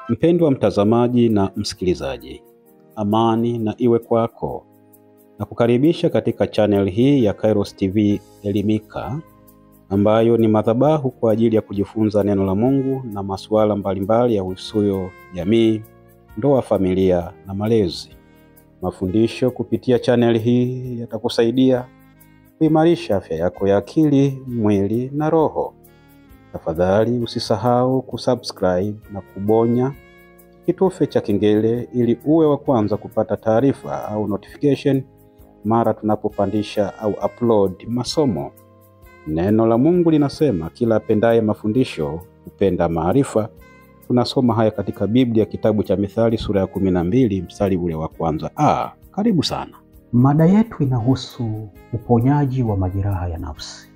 Mpendwa mtazamaji na msikilizaji, amani na iwe kwako. Na kukaribisha katika channel hii ya Kairos TV Elimika, ambayo ni madhabahu kwa ajili ya kujifunza neno la Mungu na masuala mbalimbali yahusuyo jamii, ndoa, familia na malezi. Mafundisho kupitia channel hii yatakusaidia kuimarisha afya yako ya akili, mwili na roho. Tafadhali usisahau kusubscribe na kubonya kitufe cha kengele ili uwe wa kwanza kupata taarifa au notification mara tunapopandisha au upload masomo. Neno la Mungu linasema kila apendaye mafundisho hupenda maarifa. Tunasoma haya katika Biblia, kitabu cha Mithali sura ya 12 mstari ule wa kwanza. Karibu sana. Mada yetu inahusu uponyaji wa majeraha ya nafsi.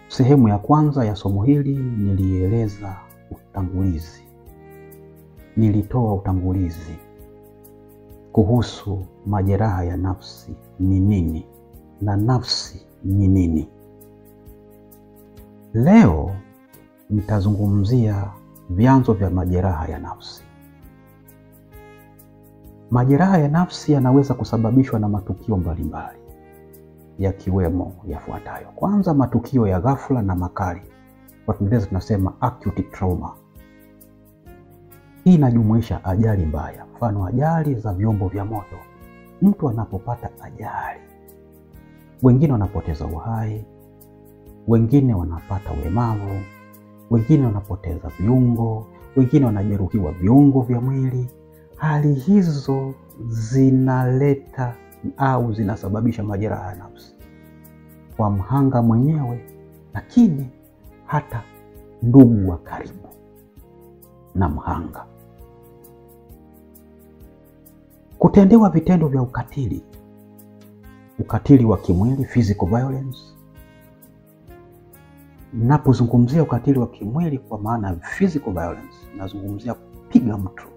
Sehemu ya kwanza ya somo hili nilieleza utangulizi. Nilitoa utangulizi kuhusu majeraha ya nafsi ni nini na nafsi ni nini. Leo nitazungumzia vyanzo vya majeraha ya nafsi. Majeraha ya nafsi yanaweza kusababishwa na matukio mbalimbali, yakiwemo yafuatayo. Kwanza, matukio ya ghafla na makali, kwa Kiingereza tunasema acute trauma. Hii inajumuisha ajali mbaya, mfano ajali za vyombo vya moto. Mtu anapopata ajali, wengine wanapoteza uhai, wengine wanapata ulemavu, wengine wanapoteza viungo, wengine wanajeruhiwa viungo vya mwili. Hali hizo zinaleta au zinasababisha majeraha ya nafsi kwa mhanga mwenyewe, lakini hata ndugu wa karibu na mhanga. Kutendewa vitendo vya ukatili, ukatili wa kimwili, physical violence. Ninapozungumzia ukatili wa kimwili kwa maana physical violence, nazungumzia kupiga mtu.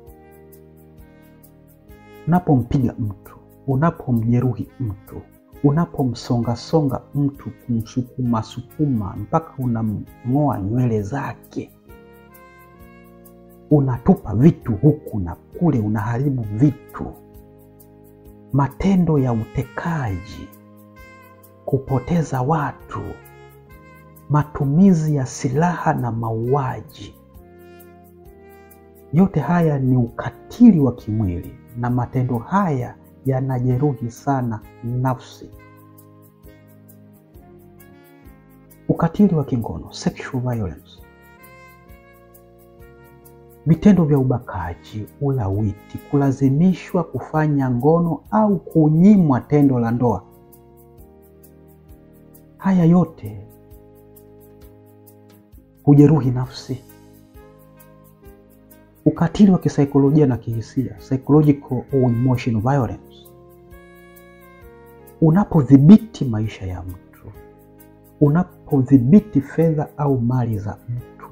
Unapompiga mtu, unapomjeruhi mtu, unapomsonga-songa mtu, kumsukuma sukuma mpaka unamng'oa nywele zake, unatupa vitu huku na kule, unaharibu vitu. Matendo ya utekaji, kupoteza watu, matumizi ya silaha na mauaji, yote haya ni ukatili wa kimwili, na matendo haya yanajeruhi sana nafsi. Ukatili wa kingono, sexual violence, vitendo vya ubakaji, ulawiti, kulazimishwa kufanya ngono au kunyimwa tendo la ndoa. Haya yote hujeruhi nafsi. Ukatili wa kisaikolojia na kihisia, psychological or emotional violence. Unapodhibiti maisha ya mtu, unapodhibiti fedha au mali za mtu,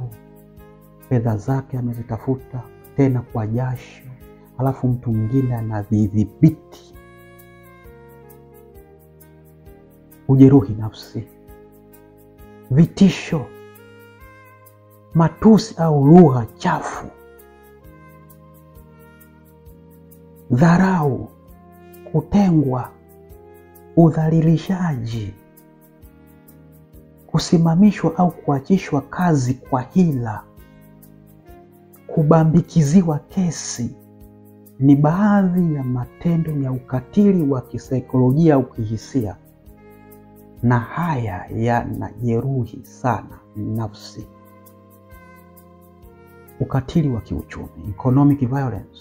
fedha zake amezitafuta tena kwa jasho, alafu mtu mwingine anadhibiti, hujeruhi nafsi. Vitisho, matusi au lugha chafu, dharau, kutengwa, udhalilishaji, kusimamishwa au kuachishwa kazi kwa hila, kubambikiziwa kesi, ni baadhi ya matendo ya ukatili wa kisaikolojia au kihisia, na haya yanajeruhi sana nafsi. Ukatili wa kiuchumi, economic violence,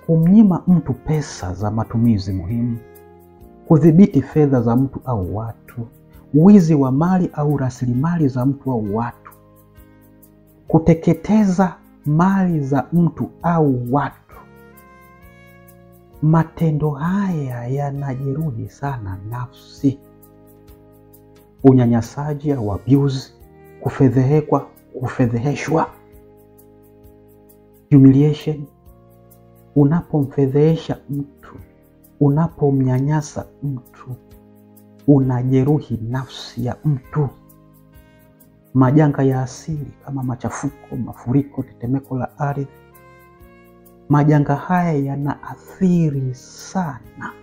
kumnyima mtu pesa za matumizi muhimu, kudhibiti fedha za mtu au watu, wizi wa mali au rasilimali za mtu au watu, kuteketeza mali za mtu au watu. Matendo haya yanajeruhi sana nafsi. Unyanyasaji au abuse, kufedhehekwa, kufedheheshwa, humiliation. Unapomfedhehesha mtu, unapomnyanyasa mtu, unajeruhi nafsi ya mtu. Majanga ya asili kama machafuko, mafuriko, tetemeko la ardhi. Majanga haya yanaathiri sana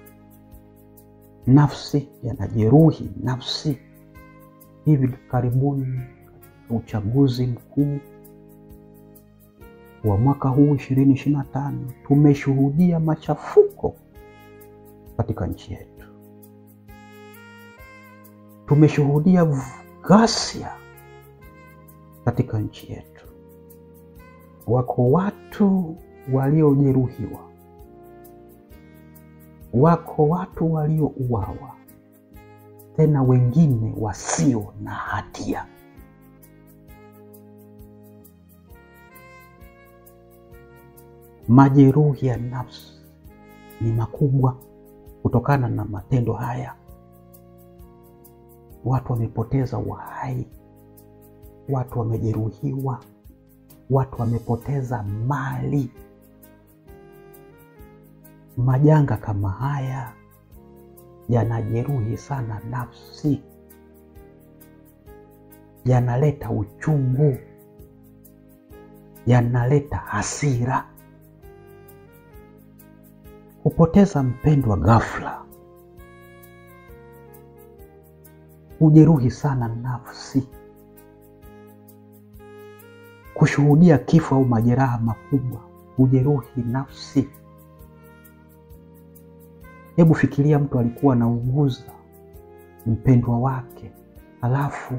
nafsi, yanajeruhi nafsi. Hivi karibuni katika uchaguzi mkuu wa mwaka huu 2025 tumeshuhudia machafuko katika nchi yetu. Tumeshuhudia ghasia katika nchi yetu. Wako watu waliojeruhiwa, wako watu waliouawa, tena wengine wasio na hatia. Majeruhi ya nafsi ni makubwa kutokana na matendo haya. Watu wamepoteza uhai, watu wamejeruhiwa, watu wamepoteza mali. Majanga kama haya yanajeruhi sana nafsi, yanaleta uchungu, yanaleta hasira. Kupoteza mpendwa ghafla hujeruhi sana nafsi. Kushuhudia kifo au majeraha makubwa hujeruhi nafsi. Hebu fikiria, mtu alikuwa anauguza mpendwa wake, alafu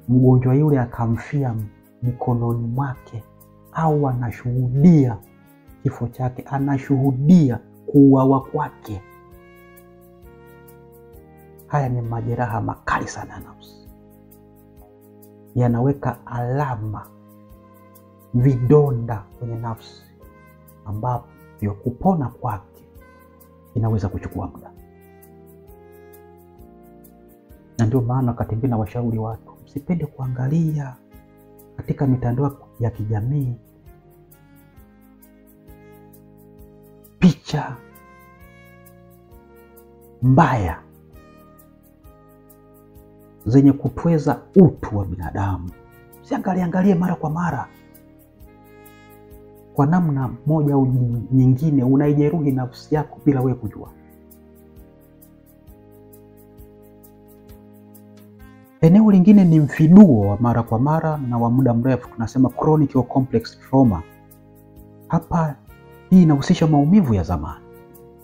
mgonjwa yule akamfia mikononi mwake, au anashuhudia kifo chake, anashuhudia kuuawa kwake. Haya ni majeraha makali sana ya nafsi, yanaweka alama, vidonda kwenye nafsi ambavyo kupona kwake inaweza kuchukua muda. Na ndio maana wakati mwingine washauri watu msipende kuangalia katika mitandao ya kijamii picha mbaya zenye kutweza utu wa binadamu. Siangalie angalie mara kwa mara. Kwa namna moja au nyingine unaijeruhi nafsi yako bila wewe kujua. Eneo lingine ni mfiduo wa mara kwa mara na wa muda mrefu, tunasema chronic or complex trauma. Hapa hii inahusisha maumivu ya zamani,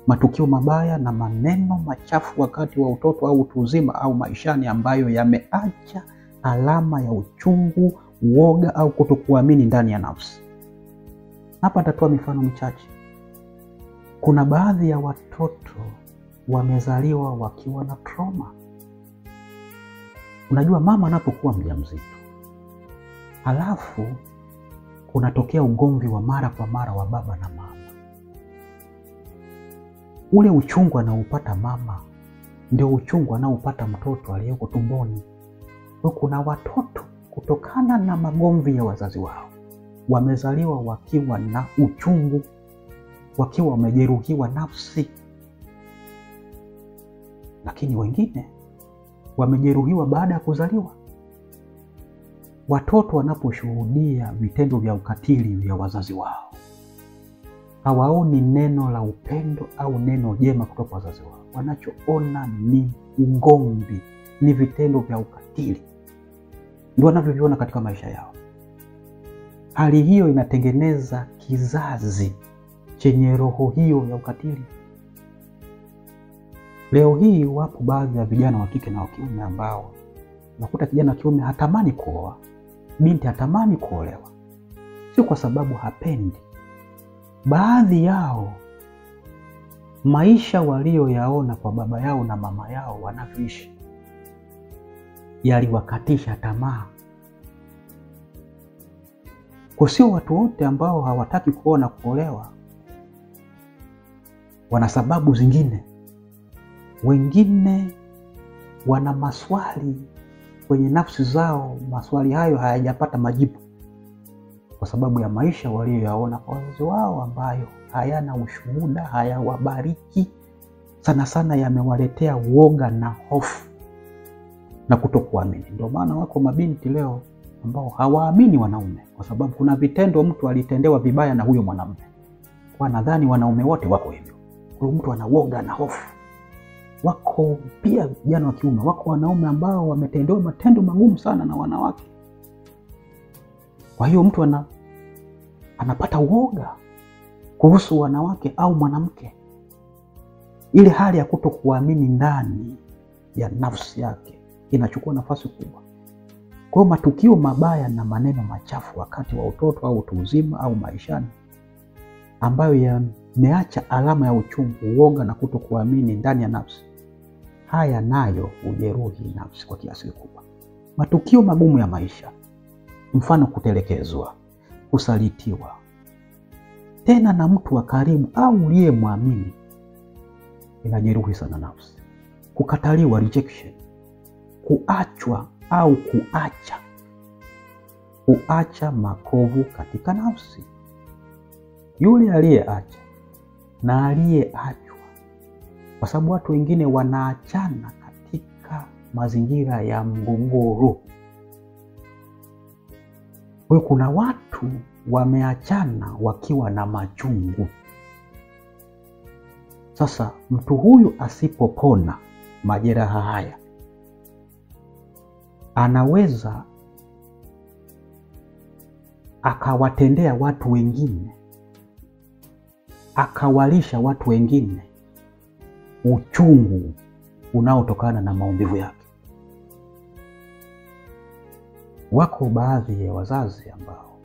matukio mabaya na maneno machafu wakati wa utoto au utu uzima au maishani, ambayo yameacha alama ya uchungu, uoga au kutokuamini ndani ya nafsi. Hapa nitatoa mifano michache. Kuna baadhi ya watoto wamezaliwa wakiwa na trauma. Unajua, mama anapokuwa mjamzito, halafu kunatokea ugomvi wa mara kwa mara wa baba na mama, ule uchungu anaoupata mama ndio uchungu anaoupata mtoto aliyeko tumboni. Kwa kuna watoto kutokana na magomvi ya wazazi wao wamezaliwa wakiwa na uchungu, wakiwa wamejeruhiwa nafsi. Lakini wengine wamejeruhiwa baada ya kuzaliwa. Watoto wanaposhuhudia vitendo vya ukatili vya wazazi wao, hawaoni neno la upendo au neno jema kutoka kwa wazazi wao. Wanachoona ni ugomvi, ni vitendo vya ukatili, ndio wanavyoviona katika maisha yao. Hali hiyo inatengeneza kizazi chenye roho hiyo ya ukatili. Leo hii wapo baadhi ya vijana wa kike na wa kiume ambao unakuta kijana wa kiume hatamani kuoa, binti hatamani kuolewa, sio kwa sababu hapendi. Baadhi yao maisha walioyaona kwa baba yao na mama yao wanavyoishi yaliwakatisha tamaa. Kwa sio watu wote ambao hawataki kuoa na kuolewa wana sababu zingine. Wengine wana maswali kwenye nafsi zao, maswali hayo hayajapata majibu kwa sababu ya maisha walioyaona kwa wazazi wao ambayo hayana ushuhuda, hayawabariki, sana sana yamewaletea uoga na hofu. na kutokuamini. Ndio maana wako mabinti leo ambao hawaamini wanaume, kwa sababu kuna vitendo mtu alitendewa vibaya na huyo mwanamume, kwa nadhani wanaume wote wako hivyo. Kwa hiyo mtu ana woga na hofu. Wako pia vijana wa kiume, wako wanaume ambao wametendewa matendo magumu sana na wanawake. Kwa hiyo mtu anapata uoga kuhusu wanawake au mwanamke. Ile hali ya kutokuamini ndani ya nafsi yake inachukua nafasi kubwa. Kwa hiyo matukio mabaya na maneno machafu wakati wa utoto au utu uzima au maishani, ambayo yameacha alama ya uchungu, uoga na kutokuamini ndani ya nafsi, haya nayo hujeruhi nafsi kwa kiasi kikubwa. Matukio magumu ya maisha, mfano kutelekezwa, kusalitiwa, tena na mtu wa karibu au uliyemwamini, inajeruhi sana nafsi. Kukataliwa, rejection, kuachwa au kuacha makovu katika nafsi. Yule aliyeacha na aliyeachwa, kwa sababu watu wengine wanaachana katika mazingira ya mgogoro. Kwa hiyo kuna watu wameachana wakiwa na machungu. Sasa mtu huyu asipopona majeraha haya, anaweza akawatendea watu wengine, akawalisha watu wengine uchungu unaotokana na maumivu yake. Wako baadhi ya wazazi ambao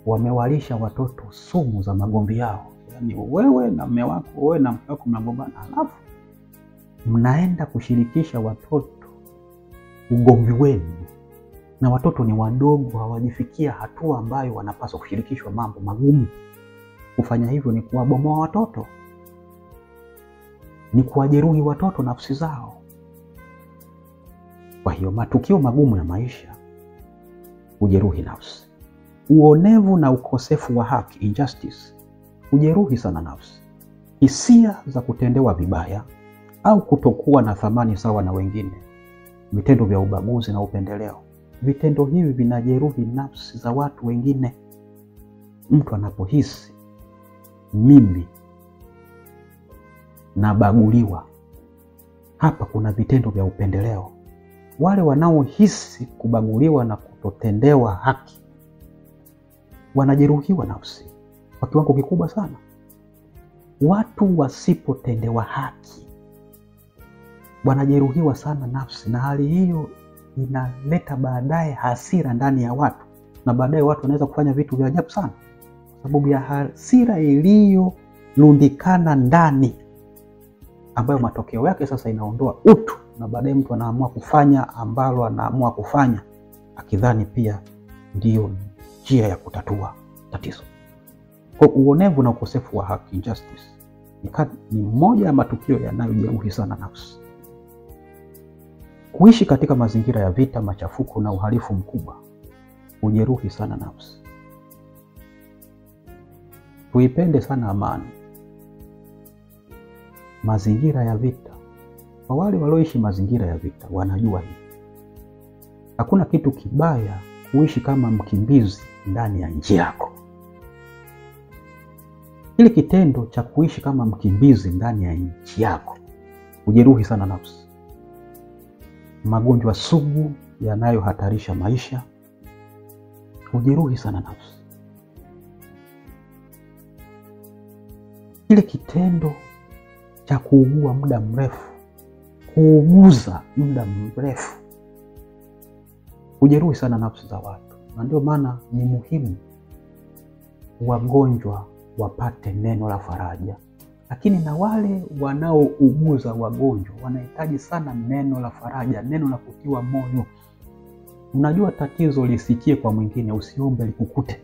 wamewalisha watoto sumu za magomvi yao. Yaani wewe na mume wako, wewe na mke wako mnagombana, halafu mnaenda kushirikisha watoto ugomvi wenu, na watoto ni wadogo, hawajifikia hatua ambayo wanapaswa kushirikishwa mambo magumu. Kufanya hivyo ni kuwabomoa watoto, ni kuwajeruhi watoto nafsi zao. Kwa hiyo matukio magumu ya maisha hujeruhi nafsi. Uonevu na ukosefu wa haki, injustice, hujeruhi sana nafsi. Hisia za kutendewa vibaya au kutokuwa na thamani sawa na wengine, vitendo vya ubaguzi na upendeleo, vitendo hivi vinajeruhi nafsi za watu wengine. Mtu anapohisi mimi nabaguliwa, hapa kuna vitendo vya upendeleo. Wale wanaohisi kubaguliwa na kutotendewa haki wanajeruhiwa nafsi kwa kiwango kikubwa sana. Watu wasipotendewa haki wanajeruhiwa sana nafsi, na hali hiyo inaleta baadaye hasira ndani ya watu, na baadaye watu wanaweza kufanya vitu vya ajabu sana kwa sababu ya hasira iliyolundikana ndani, ambayo matokeo yake sasa inaondoa utu, na baadaye mtu anaamua kufanya ambalo anaamua kufanya akidhani pia ndiyo njia ya kutatua tatizo. Kwa uonevu na ukosefu wa haki, injustice, ni moja ya matukio yanayojeruhi sana nafsi. Kuishi katika mazingira ya vita, machafuko na uhalifu mkubwa hujeruhi sana nafsi. Tuipende sana amani. Mazingira ya vita, kwa wale walioishi mazingira ya vita wanajua hii. Hakuna kitu kibaya kuishi kama mkimbizi ndani ya nchi yako. Kile kitendo cha kuishi kama mkimbizi ndani ya nchi yako hujeruhi sana nafsi. Magonjwa sugu yanayohatarisha maisha hujeruhi sana nafsi. Kile kitendo cha kuugua muda mrefu, kuuguza muda mrefu, hujeruhi sana nafsi za watu. Na ndio maana ni muhimu wagonjwa wapate neno la faraja, lakini na wale wanaouguza wagonjwa wanahitaji sana neno la faraja, neno la kutiwa moyo. Unajua, tatizo lisikie kwa mwingine, usiombe likukute.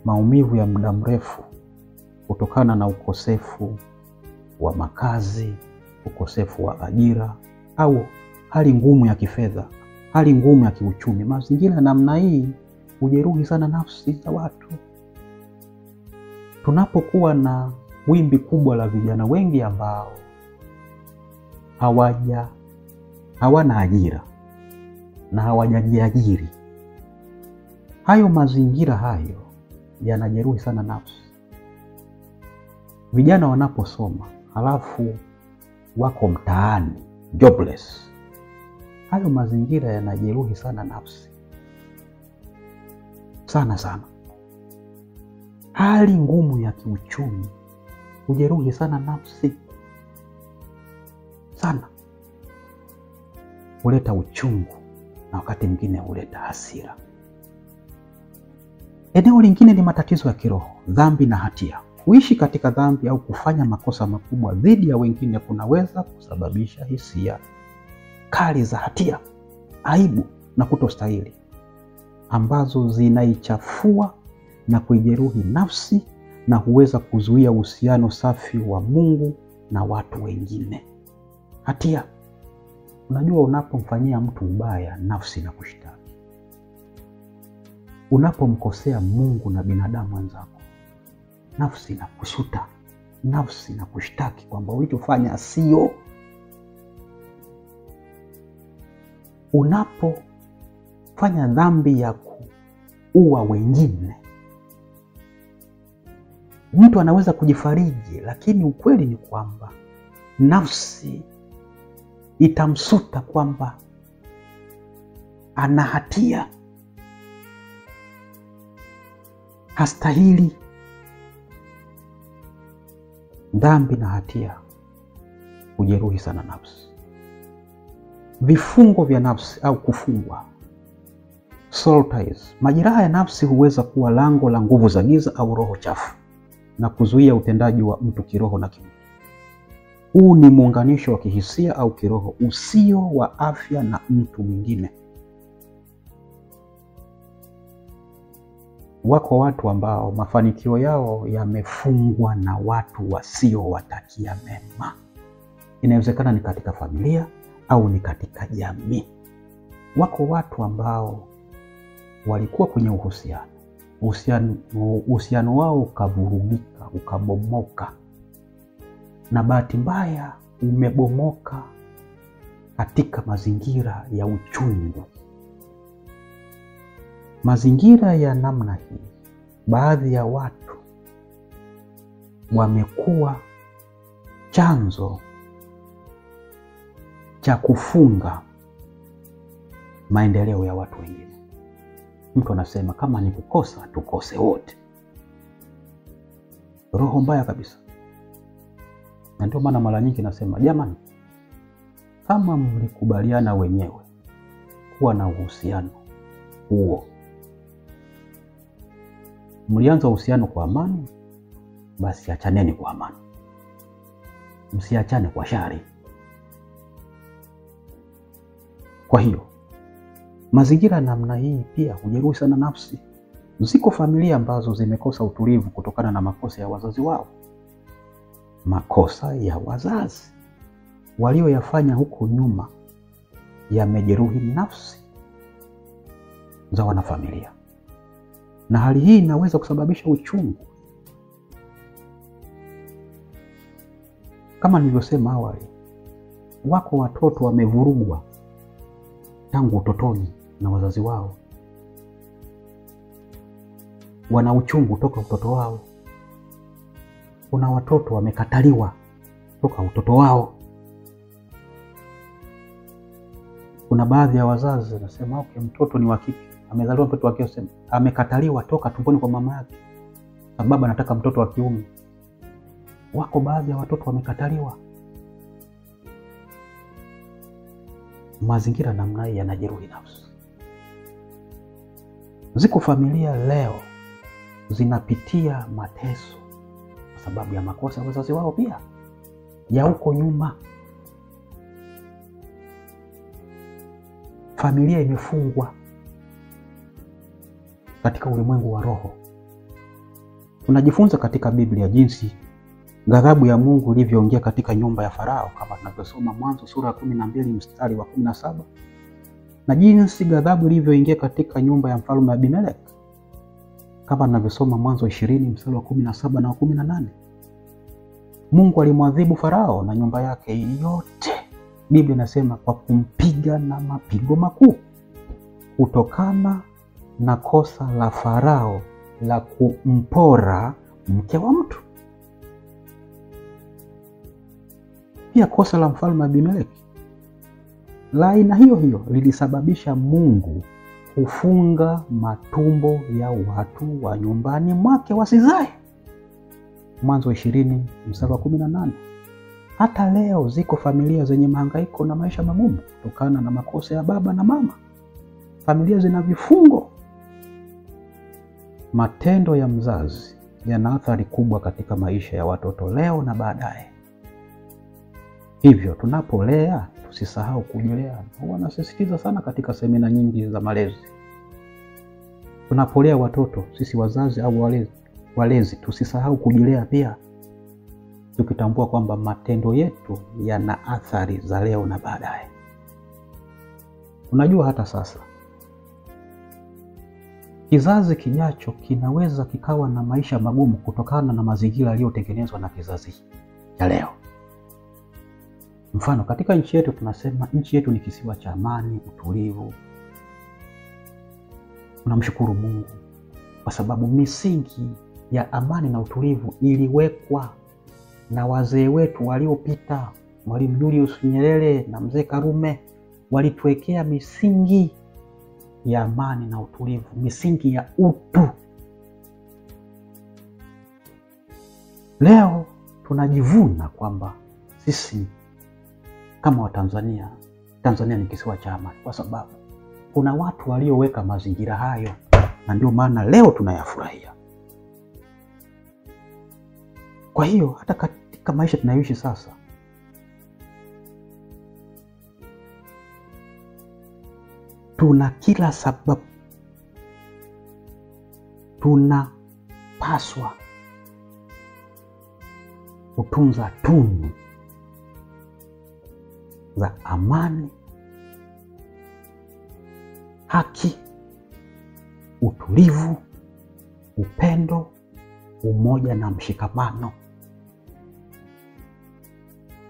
Maumivu ya muda mrefu kutokana na ukosefu wa makazi, ukosefu wa ajira, au hali ngumu ya kifedha, hali ngumu ya kiuchumi. Mazingira namna hii hujeruhi sana nafsi za watu. Tunapokuwa na wimbi kubwa la vijana wengi ambao hawana ajira na hawajajiajiri. Hayo mazingira hayo yanajeruhi sana nafsi. Vijana wanaposoma halafu wako mtaani jobless, hayo mazingira yanajeruhi sana nafsi, sana sana. Hali ngumu ya kiuchumi hujeruhi sana nafsi sana, huleta uchungu na wakati mwingine huleta hasira. Eneo lingine ni matatizo ya kiroho, dhambi na hatia. Kuishi katika dhambi au kufanya makosa makubwa dhidi ya wengine kunaweza kusababisha hisia kali za hatia, aibu na kutostahili, ambazo zinaichafua na kuijeruhi nafsi na huweza kuzuia uhusiano safi wa Mungu na watu wengine. Hatia. Unajua, unapomfanyia mtu ubaya, nafsi na kushtaki. Unapomkosea Mungu na binadamu wenzako, nafsi na kusuta, nafsi na kushtaki kwamba ulichofanya sio. Unapofanya dhambi ya kuua wengine, mtu anaweza kujifariji, lakini ukweli ni kwamba nafsi itamsuta kwamba ana hatia, hastahili. Dhambi na hatia hujeruhi sana nafsi. Vifungo vya nafsi au kufungwa, soul ties. Majeraha ya nafsi huweza kuwa lango la nguvu za giza au roho chafu na kuzuia utendaji wa mtu kiroho na kimwili. Huu ni muunganisho wa kihisia au kiroho usio wa afya na mtu mwingine. Wako watu ambao mafanikio yao yamefungwa na watu wasiowatakia mema. Inawezekana ni katika familia au ni katika jamii. Wako watu ambao walikuwa kwenye uhusiano, uhusiano wao ukavurugika, ukabomoka, na bahati mbaya umebomoka katika mazingira ya uchungu. Mazingira ya namna hii, baadhi ya watu wamekuwa chanzo cha kufunga maendeleo ya watu wengine. Mtu anasema kama ni kukosa tukose wote. Roho mbaya kabisa. Na ndio maana mara nyingi nasema, jamani, kama mlikubaliana wenyewe kuwa na uhusiano huo, mlianza uhusiano kwa amani, basi achaneni kwa amani, msiachane kwa shari. Kwa hiyo mazingira namna hii pia hujeruhi sana nafsi. Ziko familia ambazo zimekosa utulivu kutokana na makosa ya wazazi wao, makosa ya wazazi walioyafanya huko nyuma yamejeruhi nafsi za wanafamilia, na hali hii inaweza kusababisha uchungu. Kama nilivyosema awali, wako watoto wamevurugwa tangu utotoni na wazazi wao, wana uchungu toka utoto wao. Kuna watoto wamekataliwa toka utoto wao. Kuna baadhi ya wazazi wanasema okay, mtoto ni wa kike, amezaliwa mtoto wa kiume, amekataliwa toka tumboni kwa mama yake, sababu anataka mtoto wa kiume. Wako baadhi ya watoto wamekataliwa. Mazingira namna hii yanajeruhi nafsi. Ziko familia leo zinapitia mateso kwa sababu ya makosa ya wazazi wao pia ya huko nyuma. Familia imefungwa katika ulimwengu wa roho. Tunajifunza katika Biblia jinsi ghadhabu ya Mungu ilivyoingia katika nyumba ya Farao, kama tunavyosoma Mwanzo sura ya 12 mstari wa 17, na jinsi ghadhabu ilivyoingia katika nyumba ya mfalme Abimelech, kama tunavyosoma Mwanzo 20 mstari wa 17 na wa 18. Mungu alimwadhibu Farao na nyumba yake yote Biblia inasema kwa kumpiga na mapigo makuu, kutokana na kosa la Farao la kumpora mke wa mtu. Pia kosa la mfalme Abimeleki la aina hiyo hiyo lilisababisha Mungu kufunga matumbo ya watu wa nyumbani mwake wasizae. Mwanzo 20 mstari wa 18. Hata leo ziko familia zenye mahangaiko na maisha magumu kutokana na makosa ya baba na mama. Familia zina vifungo. Matendo ya mzazi yana athari kubwa katika maisha ya watoto leo na baadaye. Hivyo tunapolea tusisahau kujilea. Huwa nasisitiza sana katika semina nyingi za malezi. Tunapolea watoto sisi wazazi au walezi tusisahau kujilea pia, tukitambua kwamba matendo yetu yana athari za leo na baadaye. Unajua, hata sasa kizazi kijacho kinaweza kikawa na maisha magumu kutokana na mazingira yaliyotengenezwa na kizazi cha leo. Mfano, katika nchi yetu tunasema nchi yetu ni kisiwa cha amani, utulivu. Tunamshukuru Mungu kwa sababu misingi ya amani na utulivu iliwekwa na wazee wetu waliopita. Mwalimu Julius Nyerere na Mzee Karume walituwekea misingi ya amani na utulivu, misingi ya utu. Leo tunajivuna kwamba sisi kama Watanzania, Tanzania ni kisiwa cha amani kwa sababu kuna watu walioweka mazingira hayo, na ndio maana leo tunayafurahia. Kwa hiyo hata katika maisha tunayoishi sasa, tuna kila sababu, tunapaswa kutunza tunu za amani, haki, utulivu, upendo, umoja na mshikamano,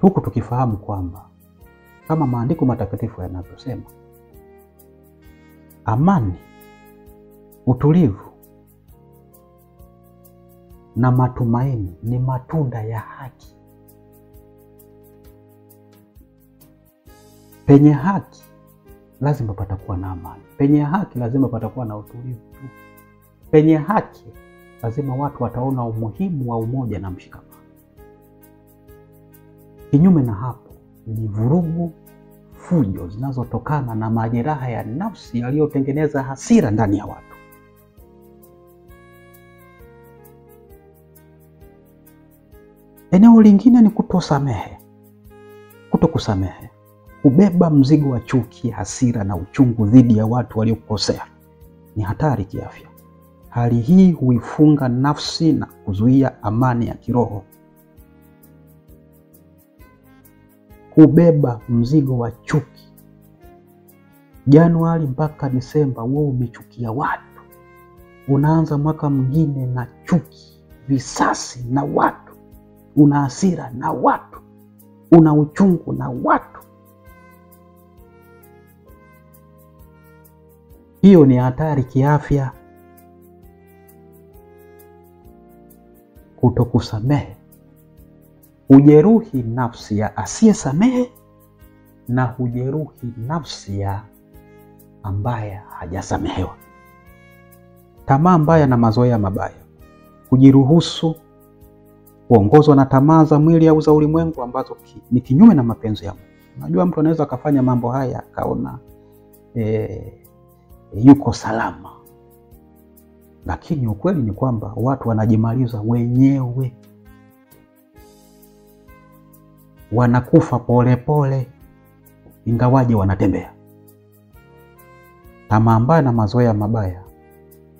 huku tukifahamu kwamba kama maandiko matakatifu yanavyosema, amani, utulivu na matumaini ni matunda ya haki. Penye haki lazima patakuwa na amani. Penye haki lazima patakuwa na utulivu. Penye haki lazima watu wataona umuhimu wa umoja na mshikamano. Kinyume na hapo ni vurugu, fujo zinazotokana na majeraha ya nafsi yaliyotengeneza hasira ndani ya watu. Eneo lingine ni kutosamehe, kutokusamehe, kubeba mzigo wa chuki, hasira na uchungu dhidi ya watu waliokukosea ni hatari kiafya. Hali hii huifunga nafsi na kuzuia amani ya kiroho. Kubeba mzigo wa chuki, Januari mpaka Disemba wewe umechukia watu, unaanza mwaka mwingine na chuki, visasi na watu, una hasira na watu, una uchungu na watu. Hiyo ni hatari kiafya. Kutokusamehe hujeruhi nafsi ya asiyesamehe na hujeruhi nafsi ya ambaye hajasamehewa. Tamaa mbaya na mazoea mabaya, kujiruhusu kuongozwa na tamaa za mwili au za ulimwengu ambazo ni kinyume na mapenzi ya Mungu. Unajua, mtu anaweza akafanya mambo haya akaona yuko salama, lakini ukweli ni kwamba watu wanajimaliza wenyewe, wanakufa polepole ingawaje wanatembea. Tamaa mbaya na mazoea mabaya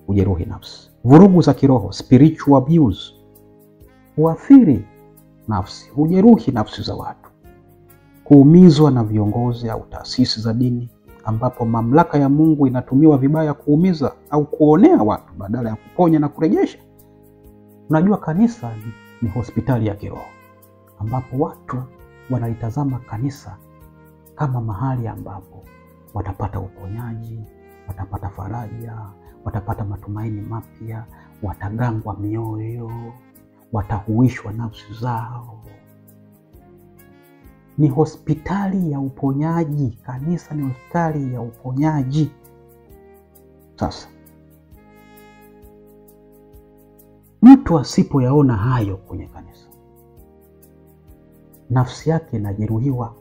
hujeruhi nafsi. Vurugu za kiroho, spiritual abuse, huathiri nafsi, hujeruhi nafsi za watu. Kuumizwa na viongozi au taasisi za dini, ambapo mamlaka ya Mungu inatumiwa vibaya kuumiza au kuonea watu badala ya kuponya na kurejesha. Unajua, kanisa ni hospitali ya kiroho, ambapo watu wanalitazama kanisa kama mahali ambapo watapata uponyaji, watapata faraja, watapata matumaini mapya, watagangwa mioyo, watahuishwa nafsi zao. Ni hospitali ya uponyaji. Kanisa ni hospitali ya uponyaji. Sasa mtu asipoyaona hayo kwenye kanisa, nafsi yake inajeruhiwa.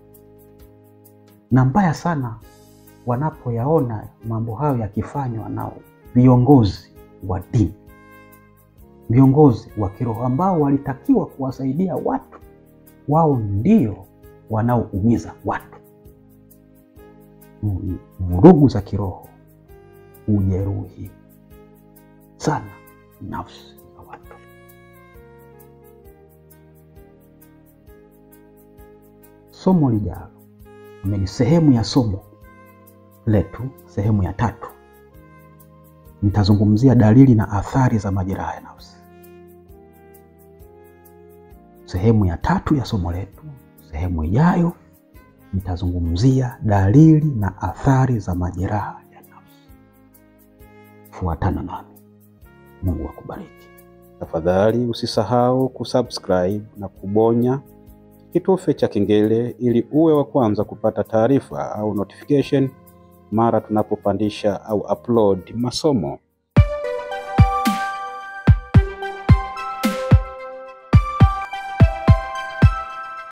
Na mbaya sana wanapoyaona mambo hayo yakifanywa na viongozi wa dini, viongozi wa kiroho ambao walitakiwa kuwasaidia watu, wao ndio wanaoumiza watu. Vurugu za kiroho hujeruhi sana nafsi za watu. Somo lijalo ni sehemu ya somo letu, sehemu ya 3. Nitazungumzia dalili na athari za majeraha ya nafsi. Sehemu ya 3 ya somo letu, sehemu ijayo, nitazungumzia dalili na athari za majeraha ya nafsi. Fuatana nami. Mungu akubariki. Tafadhali usisahau kusubscribe na kubonya kitufe cha kengele ili uwe wa kwanza kupata taarifa au notification mara tunapopandisha au upload masomo.